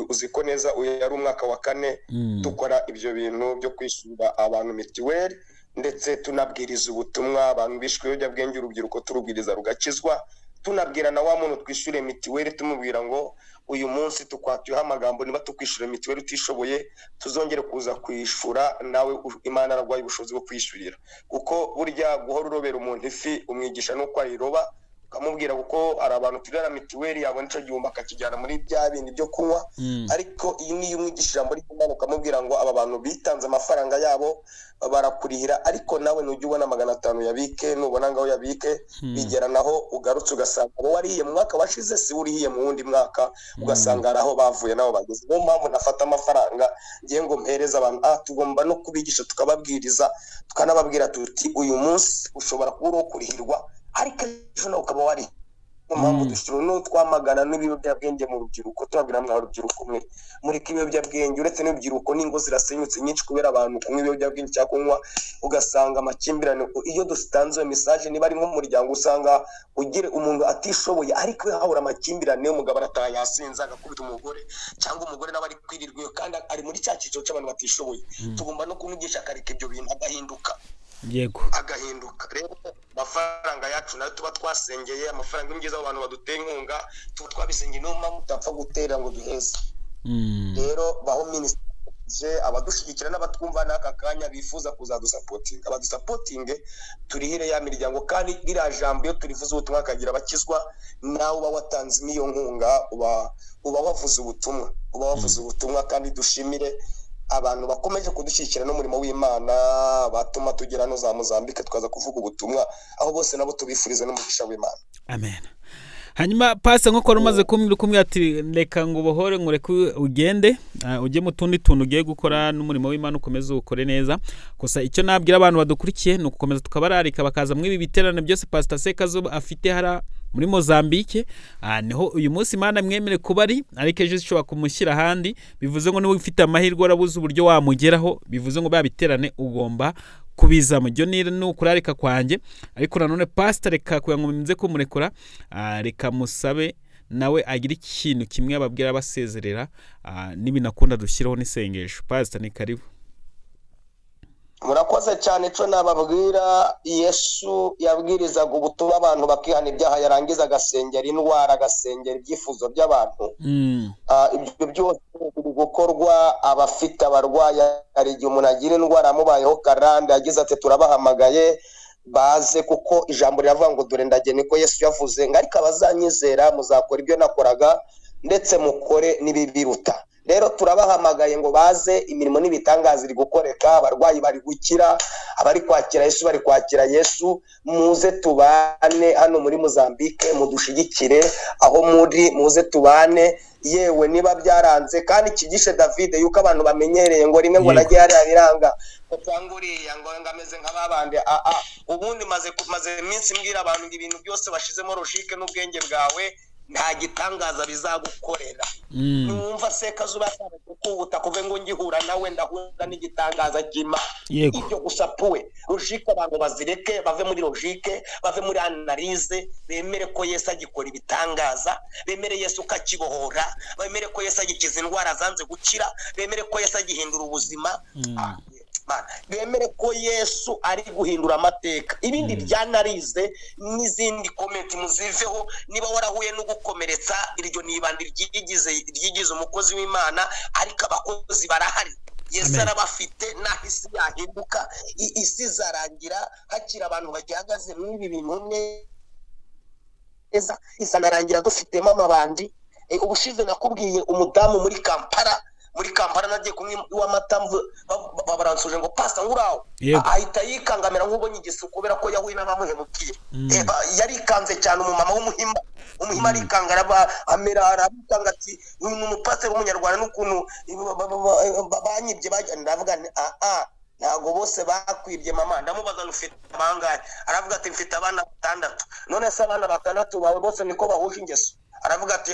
uzi ko neza uyu yari umwaka wa kane dukora ibyo bintu byo kwishyurira abantu mituweli, ndetse tunabwiriza ubutumwa abantu bishwe ibiyobyabwenge, urubyiruko turubwiriza rugakizwa, tunabwira na wa muntu twishyure mituweli, tumubwira ngo uyu munsi tukwatuyeho amagambo, niba tukwishyura mituweli utishoboye, tuzongere kuza kwishyura nawe Imana ararwaye ubushobozi bwo kwishyurira. Kuko burya guhora urobera umuntu ifi, umwigisha n'uko ayiroba, ukamubwira, kuko hari abantu turera mituweli, yabona icyo gihumbi akakijyana muri bya bindi byo kunywa. Ariko iyi niyo umwigisha ijambo ry'Imana, ukamubwira ngo aba bantu bitanze amafaranga yabo barakurihira, ariko nawe nujya ubona 500 yabike, nubona ngaho yabike. Bigera naho ugarutse ugasanga abo warihiye mu mwaka washize si urihiye mu wundi mwaka, ugasanga hari aho bavuye n'aho bageze. Niyo mpamvu nafata amafaranga ngiye ngo mpereze abantu, tugomba no kubigisha, tukababwiriza, tukanababwira tuti uyu munsi ushobora kuba uri uwo kurihirwa, ariko ejo nawe ukaba wari. Niyo mpamvu dushyira no twamagana n'ibiyobyabwenge mu rubyiruko, tubabwira mwa rubyiruko mwe mureke ibiyobyabwenge. Uretse n'urubyiruko, n'ingo zirasenyutse nyinshi kubera abantu kunywa ibiyobyabwenge cyangwa kunywa, ugasanga amakimbirane. Iyo dutanze iyo message, niba ari nk'umuryango, usanga ugira umuntu atishoboye ariko habura amakimbirane, umugabo arataha yasinze agakubita umugore, cyangwa umugore nawe ari kwirirwa iyo kandi ari muri cya cyiciro cy'abantu batishoboye. Tugomba no kumwigisha akareka ibyo bintu, agahinduka. Agahinduka. Rero amafaranga yacu nayo tuba twasengeye, amafaranga y'ubwiza, abantu badutera inkunga tuba twabisengeye, niyo mpamvu tutapfa gutera ngo duheze. Rero baho minisitiri, abadushyigikira n'abatwumva n'aka kanya bifuza kuzadusapotinga, abadusapotinge turihire ya miryango. Kandi ririya jambo iyo turivuze ubutumwa akagira abakizwa, nawe uba watanze n'iyo nkunga, uba wavuze ubutumwa, uba wavuze ubutumwa. Kandi dushimire abantu bakomeje kudushyigikira n'umurimo w'Imana, batuma tugera hano za Mozambique tukaza kuvuga ubutumwa, aho bose nabo tubifuriza n'umugisha w'Imana. Amen. Hanyuma pasi, nkuko wari umaze kumbwira, kumwe ati reka ngo ubohore, ngo reke ugende, ujye mu tundi tuntu ugiye gukora, n'umurimo w'Imana ukomeze uwukore neza. Gusa icyo nabwira abantu badukurikiye ni ugukomeza tukabararika bakaza muri ibi biterane byose Pastor Sekazuba afite hara muri Mozambique. Niho uyu munsi Imana mwemere kuba ari, ariko ejo ishobora kumushyira ahandi. Bivuze ngo niba ufite amahirwe warabuze uburyo wamugeraho, bivuze ngo babiterane ugomba kubizamo. Ibyo ni ukurarika kwanjye. Ariko nanone pastor, reka kugira ngo nze kumurekura, reka musabe nawe agira ikintu kimwe ababwira abasezerera, nibinakunda dushyireho n'isengesho. Pastor, ni karibu. Murakoze cyane. Icyo nababwira, Yesu yabwirizaga ubutumwa abantu bakihana ibyaha, yarangiza agasengera indwara, agasengera ibyifuzo by'abantu. Ibyo byose biri gukorwa. Abafite abarwayi, hari igihe umuntu agira indwara amubayeho karande, yagize ati turabahamagaye baze, kuko ijambo riravuga ngo dore ndage, niko Yesu yavuze ngo ariko abazanyizera muzakora ibyo nakoraga ndetse mukore n'ibibiruta. Rero turabahamagaye ngo baze, imirimo n'ibitangaza iri gukoreka, abarwayi bari gukira, abari kwakira Yesu bari kwakira Yesu. Muze tubane hano muri Mozambique, mudushigikire aho muri, muze tubane. Yewe niba byaranze kandi kigishe David yuko abantu bamenyereye ngo rimwe ngo nagiye hariya biranga, cyangwa uriya ngo ameze nk'ababandi. Ubundi maze iminsi mbwira abantu ngo ibintu byose bashizemo logique n'ubwenge bwawe nta gitangaza bizagukorera. Numva Sekazuba kubuta kuve ngo ngihura nawe ndahura n'igitangaza cy'Imana. Ibyo gusa puwe logique abantu bazireke, bave muri logique, bave muri analyse, bemere ko Yesu agikora ibitangaza, bemere Yesu ko akibohora, bemere ko Yesu agikiza indwara zanze gukira, bemere ko Yesu agihindura ubuzima, bemere ko Yesu ari guhindura amateka. Ibindi byanarize n'izindi comment muziveho. Niba warahuye no gukomeretsa, iryo ni ibandi ryigize umukozi w'Imana, ariko abakozi barahari. Yesu arabafite. Naho isi yahinduka, isi izarangira hakiri abantu bagihagaze muri ibi bintu neza, izanarangira dufitemo amabandi. Ubushize nakubwiye umudamu muri Kampala, nagiye kumwe iw'amata, baransuje ngo pastor nguraho, ahita yikangamira nk'ubonye igisu kubera ko yahuye n'abamuhemukiye. Yarikanze cyane, umumama w'umuhima, umuhima arikanga, amera arabikanga ati uyu ni umupasiteri w'umunyarwanda n'ukuntu banyibye. Ndavuga nti ntabwo bose bakwibye mama. Ndamubaza ngo ufite bangahe? Aravuga ati mfite abana 6. None se abana 6 bawe bose niko bahuje ingeso? Aravuga ati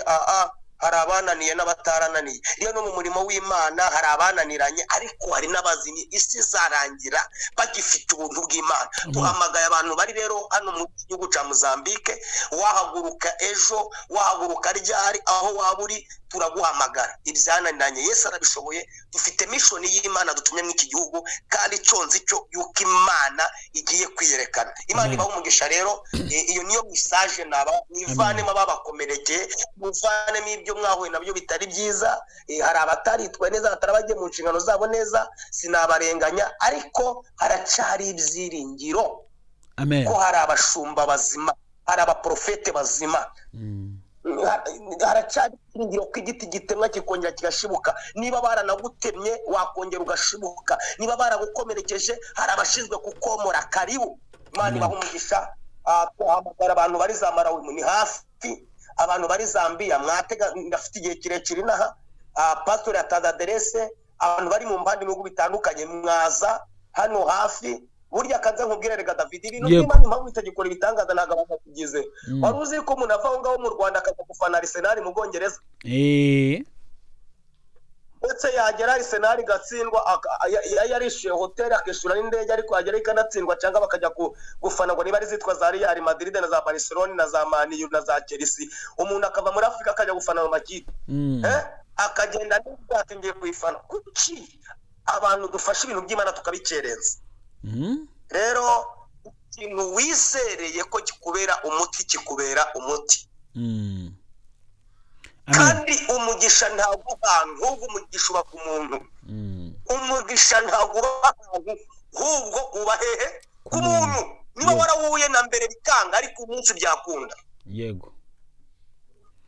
hari abananiye n'abatarananiye. Rero no mu murimo w'Imana hari abananiranye, ariko hari n'abazini. Isi izarangira bagifite ubuntu bw'Imana. Duhamagaye abantu bari rero hano mu gihugu cya Mozambique, wahaguruka ejo, wahaguruka ryari, aho waba uri turaguhamagara. Ibyananiranye Yesu arabishoboye. Dufite mission y'Imana dutumye muri iki gihugu, kandi conze icyo yuko Imana igiye kwiyerekana. Imana ibaha umugisha. Rero iyo niyo message naba nivanemo ababakomerekeye, muvanemo ibyo mwahuye nabyo bitari byiza. Hari abataritwaye neza, batarabagiye mu nshingano zabo neza, sinabarenganya, ariko haracari ibyiringiro. Amen. Ko hari abashumba bazima, hari abaprofete bazima. Haracari ibyiringiro ko igiti gitemwa kikongera kigashibuka. Niba baranagutemye wakongera ugashibuka, niba baragukomerekeje hari abashinzwe kukomora. Karibu. Imana ibaha umugisha. Tuhamagara abantu bari za Malawi ni hafi, abantu bari Zambia mwatega, ndafite igihe kirekire inaha. Pastor yatanze aderese, abantu bari mu mpande ibihugu bitandukanye mwaza hano hafi. Burya kanze nkubwire rega David, ibintu by'Imana impamvu bitagikora ibitangaza ntabwo abantu bakigize. Wari uzi ko umuntu ava aho ngaho mu Rwanda akaza gufana Arsenal mu Bwongereza? Ndetse yagera Arsenal igatsindwa, yarishyuye hoteli akishyura n'indege, ariko yagera ikanatsindwa, cyangwa bakajya gufana ngo niba ari zitwa za Real Madrid na za Barcelona na za Man U na za Chelsea. Umuntu akava muri Afurika akajya gufana mu makipe, akagenda n'ubwato ngiye kuyifana. Kuki abantu dufashe ibintu by'Imana tukabikerenza? Rero ikintu wizereye ko kikubera umuti, kikubera umuti. Kandi umugisha ntabwo ahantu, ahubwo umugisha uba ku muntu. Umugisha ntabwo uba ahantu, ahubwo uba hehe? Ku muntu. Niba warahuye na mbere bikanga, ariko umunsi byakunda. Yego.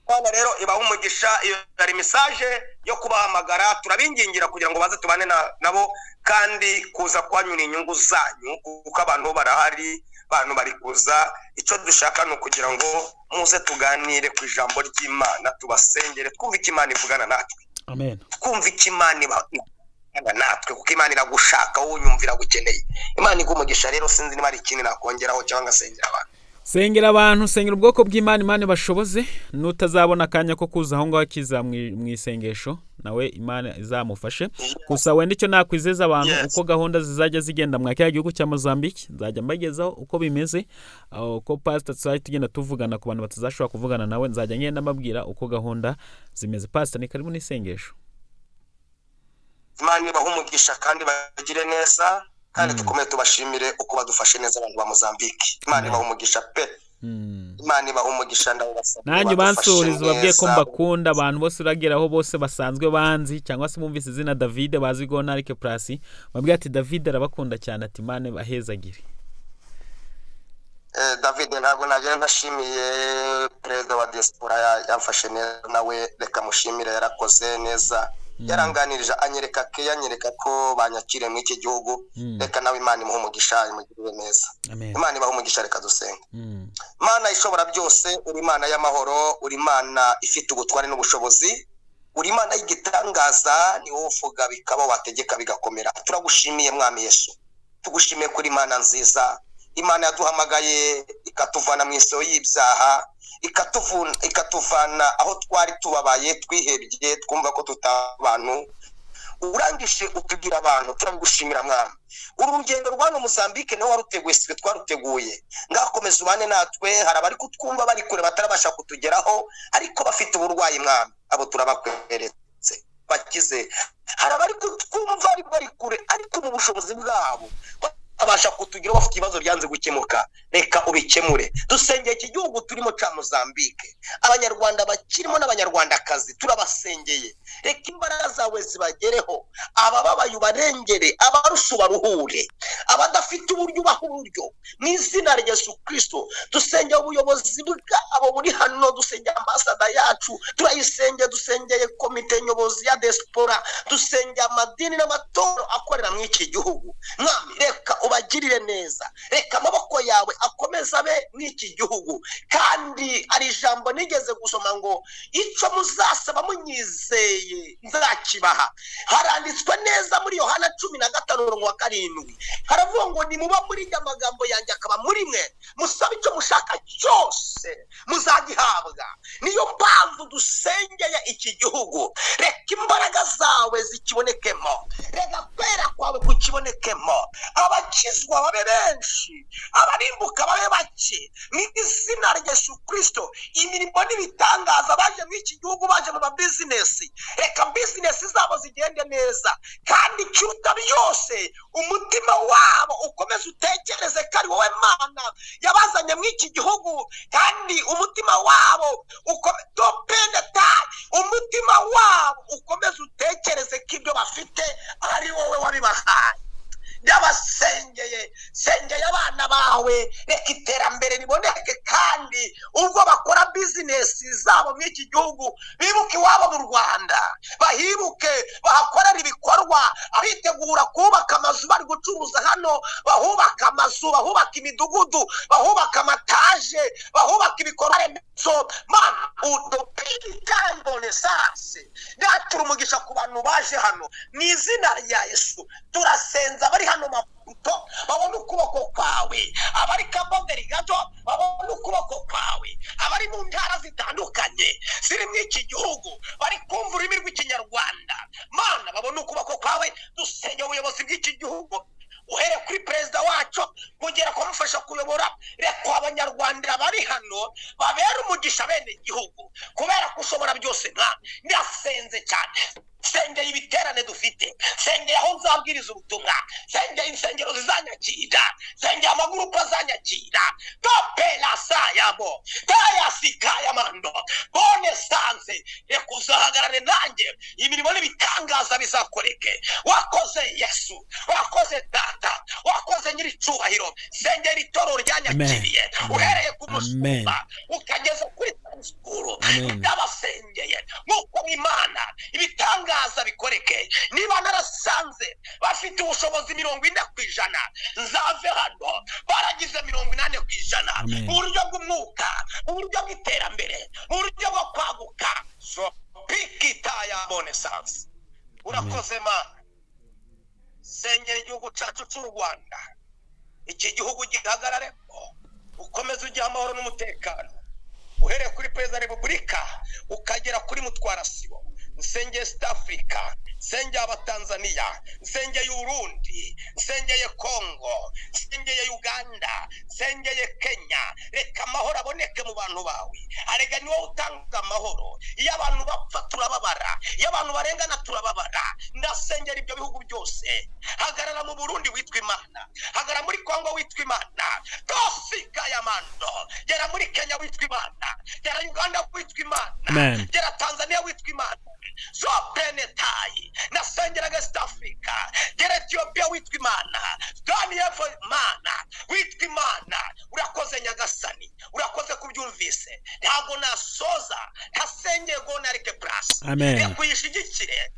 Bana rero ibaha umugisha. Iyo yari message yo kubahamagara, turabingingira kugira ngo baze tubane nabo, kandi kuza kwanyu ni inyungu zanyu, kuko abantu barahari, abantu bari kuza. Icyo dushaka ni ukugira ngo muze tuganire ku ijambo ry'Imana, tubasengere, twumve icyo Imana ivugana natwe. Amen. Twumve icyo Imana ivugana natwe, kuko Imana iragushaka, wowe unyumva iragukeneye. Imana iguha umugisha. Rero sinzi niba hari ikindi nakongeraho cyangwa ngasengera abantu. Sengera abantu, sengera ubwoko bw'Imana, Imana bashoboze. Nutazabona akanya ko kuza aho ngaho akiza mu isengesho, nawe Imana izamufashe. Gusa wenda icyo nakwizeza abantu, uko gahunda zizajya zigenda mwa kiriya gihugu cya Mozambique, nzajya mbagezaho uko bimeze, uko pastor tuzajya tugenda tuvugana. Ku bantu batazashobora kuvugana nawe, nzajya ngenda mbabwira uko gahunda zimeze. Pastor, ni karibu n'isengesho. Imana ibahe umugisha kandi bagire neza, kandi dukomeze tubashimire uko badufashe neza abantu ba Mozambique. Imana ibahe umugisha pe. Imana ibahe umugisha, ndabasaba. Nanjye bansuriza ubabwiye ko mbakunda. Abantu bose urageraho bose basanzwe banzi cyangwa se bumvise izina David bazi Gonarike Plus, babwiye ati David arabakunda cyane, ati Imana bahezagire. David ntabwo nagera ntashimiye perezida wa diaspora, yamfashe neza nawe, reka mushimire, yarakoze neza. Yaranganirije, anyereka ke, anyereka ko banyakiriye muri iki gihugu. Reka nawe Imana imuhe umugisha, imugirire neza. Amen. Imana ibahe umugisha. Reka dusenga. Mana ishobora byose, uri Imana y'amahoro, uri Imana ifite ubutware n'ubushobozi, uri Imana y'igitangaza, ni wowe uvuga bikaba, wategeka bigakomera. Turagushimiye, Mwami Yesu, tugushimiye kuri Imana nziza, Imana yaduhamagaye ikatuvana mu isoho y'ibyaha, ikatuvana aho twari tubabaye, twihebye, twumva ko tutaba abantu, urangije utubwira abantu. Turagushimira, Mwami. Uru rugendo rwa hano Mozambique niwe waruteguye, sitwe twaruteguye. Ngakomeza ubane natwe. Hari abari kutwumva bari kure, batarabasha kutugeraho, ariko bafite uburwayi, Mwami, abo turabakweretse, bakize. Hari abari kutwumva bari kure, ariko mu bushobozi bwabo babasha kutugeraho, bafite ibibazo byanze gukemuka, reka ubikemure. Dusengeye iki gihugu turimo cya Mozambique, Abanyarwanda bakirimo n'Abanyarwandakazi turabasengeye. Reka imbaraga zawe zibagereho, abababaye ubarengere, abarusha ubaruhure, abadafite uburyo ubaha uburyo, mu izina rya Yesu Kirisito. Dusengeye ubuyobozi bwabo buri hano, dusengeye ambasada yacu, turayisengeye, dusengeye komite nyobozi ya diaspora, dusengeye amadini n'amatorero akorera muri iki gihugu. Mwami, reka ubagirire neza, reka amaboko yawe akomeze abe muri iki gihugu. Kandi hari ijambo nigeze gusoma ngo icyo muzasaba munyizeye nzakibaha. Haranditswe neza muri Yohana 15:7, haravuga ngo nimuba muri njye, amagambo yanjye akaba muri mwe, musabe icyo mushaka cyose muzagihabwa. Niyo mpamvu dusengeye iki gihugu. Reka imbaraga zawe zikibonekemo, reka kwera kwawe kukibonekemo, abakizwa babe benshi, abarimbuka babe bake, mu izina rya Yesu Kirisito. Imirimo n'ibitangaza, baje muri iki gihugu, baje mu mabizinesi, reka bizinesi zabo zigende neza. Kandi ikiruta byose, umutima wabo ukomeze utekereze ko ari wowe Mana yabazanye muri iki gihugu. Kandi umutima wabo umutima wabo ukomeze utekereze ko ibyo bafite ari wowe wabibahaye. Ndabasengeye, sengeye abana bawe, reka iterambere riboneke. Kandi ubwo bakora bizinesi zabo muri iki gihugu, bibuke iwabo mu Rwanda, bahibuke, bahakorera ibikorwa. Abitegura kubaka amazu bari gucuruza hano, bahubaka amazu, bahubaka imidugudu, bahubaka amataje, bahubaka ibikorwa remezo. Mana udupikitambone sase ndatura umugisha ku bantu baje hano mu izina rya Yesu. Turasenza abari hano Maputo babona ukuboko kwawe, abari Cabo Delgado babona ukuboko kwawe, abari mu ntara zitandukanye ziri muri iki gihugu bari kumva ururimi rw'Ikinyarwanda, Mana, babona ukuboko kwawe. Dusenge ubuyobozi bw'iki gihugu, uhere kuri perezida wacu kugera kumufasha kuyobora. Reka Abanyarwanda bari hano babere umugisha bene igihugu, kubera ko ushobora byose. Nka ndasenze cyane, sengeye ibiterane dufite, sengeye aho nzabwiriza ubutumwa, sengeye insengero zizanyakira, sengeye amagurupe azanyakira. Topela sayabo tayasikayamando bone sanze, reka uzahagarare nanjye, imirimo n'ibitangaza bizakoreke. Wakoze Yesu, wakoze Data, wakoze Nyir'icyubahiro. Sengera itorero ryanyakiriye, uhereye ku mushumba ukageza kuri sikuru. Ndabasengeye nk'uko Imana ibitangaza bikoreke. Niba narasanze bafite ubushobozi 40%, nzave hano baragize 80% mu buryo bw'umwuka, mu buryo bw'iterambere, mu buryo bwo kwaguka. So pikitaya bonesanse. Urakoze, Mana. Sengera igihugu cyacu cy'u Rwanda, iki gihugu gihagararemo, ukomeze ugihe amahoro n'umutekano, uhereye kuri perezida wa repubulika ukagera kuri mutwarasibo. Nsengeye South Africa, nsengeye Abatanzaniya, nsengeye Uburundi, nsengeye Kongo, nsengeye Uganda, nsengeye Kenya. Reka amahoro aboneke mu bantu bawe. Arega ni wowe utanga amahoro. Iyo abantu bapfa turababara, iyo abantu barengana turababara. Ndasengera ibyo bihugu byose. Hagarara mu Burundi witwa Imana, hagarara muri Kongo witwa Imana, tosikayamando, gera muri Kenya witwa Imana, gera Uganda witwa Imana, gera Tanzania witwa Imana, zopenetayi. Nasengeraga East Africa, gera Ethiopia witwa Imana, Sudani y'Epfo, Mana witwa Imana. Urakoze Nyagasani, urakoze kubyumvise. Ntabwo nasoza ntasengeye Gonarike Plus. Amen. Reka uyishigikire.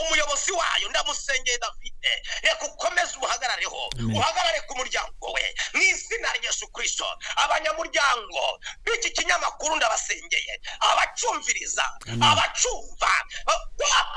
Umuyobozi wayo ndamusengeye Davide, reka ukomeze umuhagarareho, Amen. uhagarare ku muryango we mu izina rya Yesu Kirisito. Abanyamuryango b'iki kinyamakuru ndabasengeye, abacumviriza, Amen. abacumva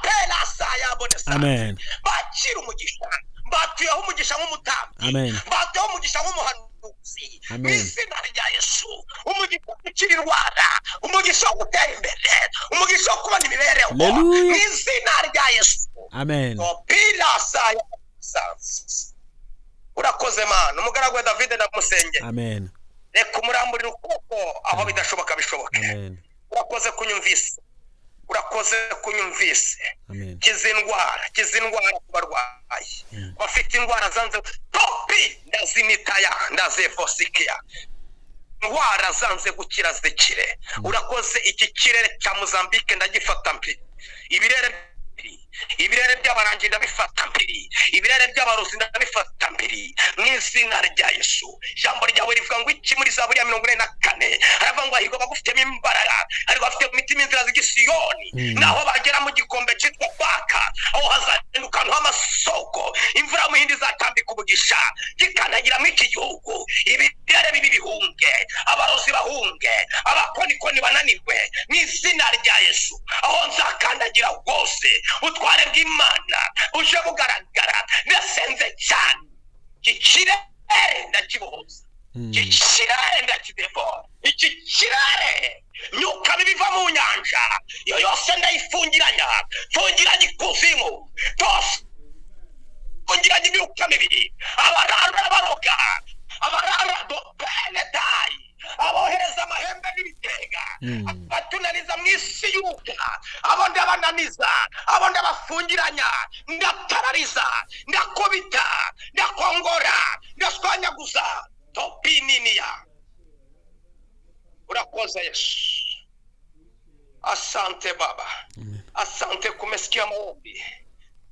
perasa yabonesa, Amen. bakira umugisha, batuyeho umugisha nk'umutambyi, Amen. batuyeho umugisha nk'umuhanuzi mu Amen. izina rya Yesu. Umugisha wo gukira indwara, umugisha wo gutera imbere, umugisha wo kubona imibereho Hallelujah. mu izina rya Yesu. Amen. Pirasa. Urakoze Mana, umugaragu wa David ndamusengera. Amen. Reka umuramburire ukuboko, aho bidashoboka bishoboke. Amen. Urakoze kunyumvise, urakoze kunyumvise. Amen. Kiza indwara, kiza indwara ku barwayi bafite indwara zanze topi, ndazimitaya, ndazefosikiya, indwara zanze gukira zikire. Urakoze. Iki kirere cya Mozambique ndagifata mpiri, ibirere mpiri, ibirere by'abarangi ndabifata mpiri, ibirere by'abarozi ndabifata mpiri mu izina rya Yesu. Ijambo ryawe rivuga ngo iki muri Zaburi ya 44? Haravuga ngo hahirwa abagufitemo imbaraga, ariko bafite mu mitima inzira z'igisiyoni, naho bagera mu gikombe cyitwa Baka, aho hazahinduka ahantu h'amasoko, imvura y'umuhindi izatambika umugisha gikandagira muri iki gihugu. Ibirere bibi bihunge, abarozi bahunge, abakonikoni bananirwe mu izina rya Yesu. Aho nzakandagira rwose, ubutware bw'Imana buje bugaragara. Ndasenze cyane, iki kirere ndakibohoza, iki kirere ndakidevora, iki kirere myuka mibi iva mu nyanja iyo yose ndayifungiranya, fungiranya ikuzimu tose, fungiranya imyuka mibi, abarara baroga, abarara dopenetayi, abohereza amahembe n'ibitega, abatunaniza mu isi y'uka, abo ndabananiza, abo ndabafungiranya, ndatarariza, ndakubita, ndakongora, ndashwanyaguza topininiya. Urakoze Yesu. Asante Baba, asante kumesikia maombi,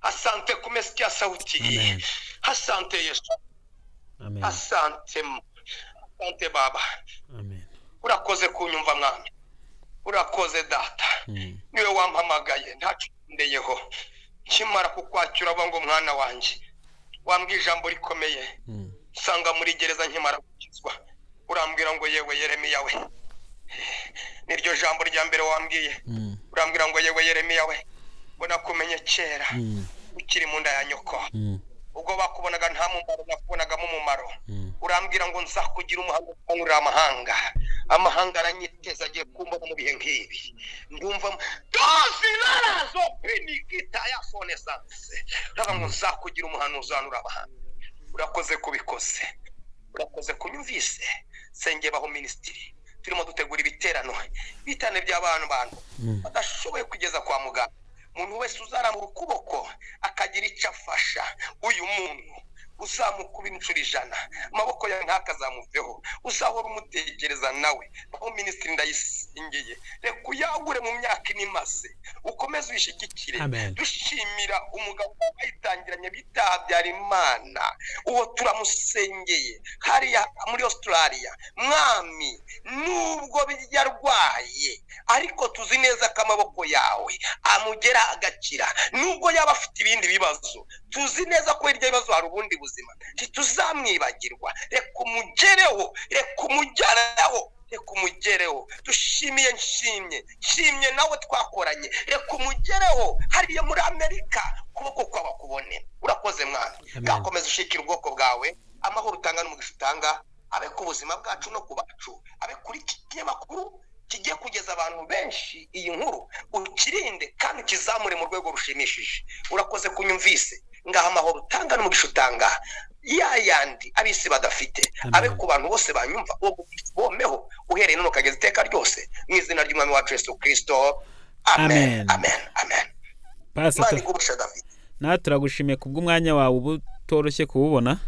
asante kumesikia sauti. Amen. Asante Yesu. Amen. Asante, asante Baba. Amen. Urakoze kunyumva Mwami, urakoze Data. Niwe wampamagaye, ntacyo ndeyeho. Nkimara kukwakira aba ngo mwana wanjye, wambwiye ijambo rikomeye. Nsanga muri gereza nkimara gukizwa, urambwira ngo yewe Yeremiya we, niryo jambo rya mbere wambwiye. Urambwira ngo yewe Yeremiya we, ngo nakumenye kera ukiri mu nda ya nyoko, ubwo bakubonaga nta mumaro, nakubonagamo umumaro. Urambwira ngo nzakugira umuhanga ukangurira amahanga. Amahanga aranyiteza, agiye kumbona mu bihe nk'ibi. Ndumva dozilarazo penikita ya fonesanse. Uravuga ngo nzakugira umuhanuzi uhanura amahanga. Urakoze kubikoze, urakoze kunyumvise. Sengeye baho minisitiri, turimo dutegura ibiterano, ibiterane by'abantu bantu badashoboye kugeza kwa muganga. Umuntu wese uzarambura ukuboko akagira icyo afasha uyu muntu, uzamukuba inshuro 100, amaboko yawe ntakazamuveho, uzahora umutekereza nawe. Aho minisitiri ndayisengeye, reka uyagure mu myaka ine imaze, ukomeze uyishyigikire. Amen. Dushimira umugabo wayitangiranye bita Habyarimana, uwo turamusengeye hariya muri Australia. Mwami, nubwo yarwaye, ariko tuzi neza ko amaboko yawe amugera agakira. Nubwo yaba afite ibindi bibazo, tuzi neza ko hirya y'ibibazo hari ubundi buzima. Ntituzamwibagirwa. Reka umugereho, reka umugereho, reka umugereho. Dushimiye, nshimye, nshimye nawe twakoranye. Reka umugereho hariya muri Amerika, ukuboko kwawe akubone. Urakoze Mwana. Amen. Gakomeza ushikira ubwoko bwawe, amahoro utanga n'umugisha utanga abe ku buzima bwacu no ku bacu, abe kuri iki kinyamakuru kigiye kugeza abantu benshi iyi nkuru. Ukirinde kandi ukizamure mu rwego rushimishije. Urakoze kunyumvise. Ngaha amahoro utanga n'umugisha utanga, ya yandi ab'isi badafite, Amen. abe ku bantu bose banyumva, uwo bomeho uhereye none ukageza iteka ryose, mu izina ry'Umwami wacu Yesu Kirisito, amen. Amen. Amen, amen. Pastor, Imana igumisha David. Nawe turagushimiye kubw'umwanya wawe uba utoroshye kuwubona,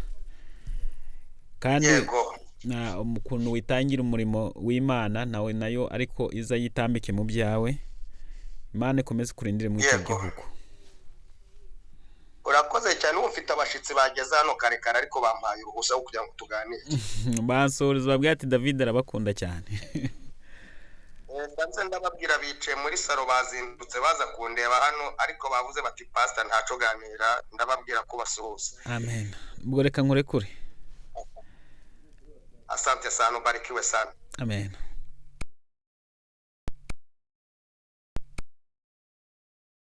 kandi Yego. na ukuntu witangira umurimo w'Imana nawe nayo ariko iza yitambike mu byawe. Imana ikomeze kurindire muri icyo Yego. gihugu. Urakoze cyane. Ubu mfite abashitsi bageze hano kare kare, ariko bampaye uruhushya rwo kugira ngo tuganire. Basohoreza babwira ati David arabakunda cyane. Ndanze ndababwira, bicaye muri salo, bazindutse baza kundeba hano, ariko bavuze bati: "Pasita, ntaco ganira." Ndababwira ko basuhuza. Amen. Ubwo reka nkurekure. Asante sana, ubarikiwe sana. Amen.